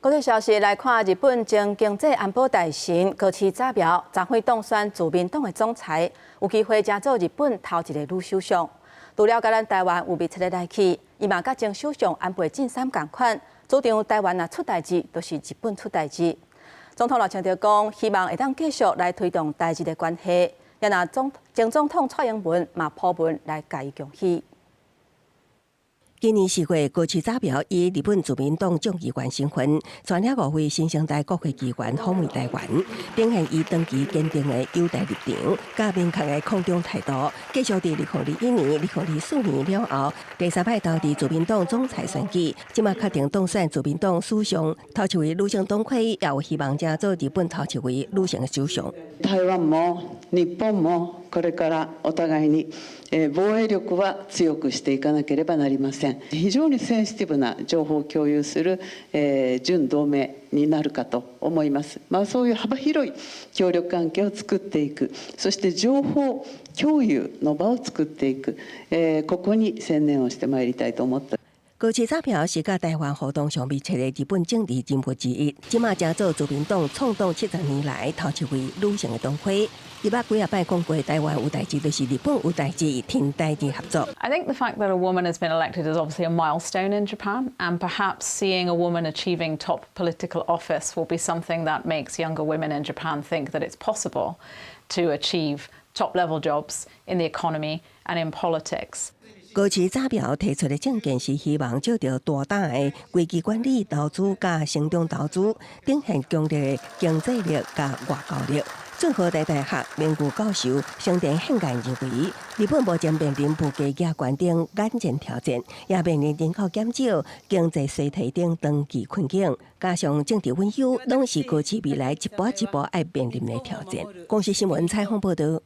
國際消息來看，日本前經濟安保大臣高市早苗昨昏當選自民黨的總裁，有機會成做日本頭一个女首相。除了佮咱台灣有密切的來去，伊嘛佮前首相安倍晉三仝款，主張台灣若出代誌，就是日本出代誌。總統賴清德講，希望會當繼續來推動台日的關係。若總前總統蔡英文嘛鋪文來共伊恭喜。今年4月，高市早苗以日本自民黨眾議員身份，率領五位新生代國會議員訪問台灣，展現伊長期堅定的友台立場，佮明確的抗中態度。繼續佇2021年、2024年了後，第三擺投佇自民黨總裁選舉，這馬確定當選自民黨首相，頭一位女性黨魁，也有希望成做日本頭一位女性首相。台灣も日本もこれからお互いに防衛力は強くしていかなければなりません。非常にセンシティブな情報を共有する準同盟になるかと思います。まあ、そういう幅広い協力関係を作っていく、そして情報共有の場を作っていく、ここに専念をしてまいりたいと思った。高市早苗是佮台灣互動上密切的日本政治人物之一，這馬成做自民黨創黨70年來頭一位女性的黨魁。伊捌幾仔擺講過，台灣有代誌就是日本有代誌，挺台日合作。 I think the fact that a woman has been elected is obviously a milestone in Japan, and perhaps seeing a woman achieving top political office will be something that makes younger women in Japan think that it's possible to achieve top level jobs in the economy and in politics. 高市早苗提出的政見是希望藉著大膽的危機管理投資佮成長投資，展現強烈的經濟力佮外交力。駿河台大學名譽教授成田憲彦認為，日本目前面臨物價額懸等眼前挑戰，也面臨人口減少、經濟衰退等長期困境，加上政治隱憂，攏是高市未來一步一步愛面臨的挑戰。公視新聞採訪報導。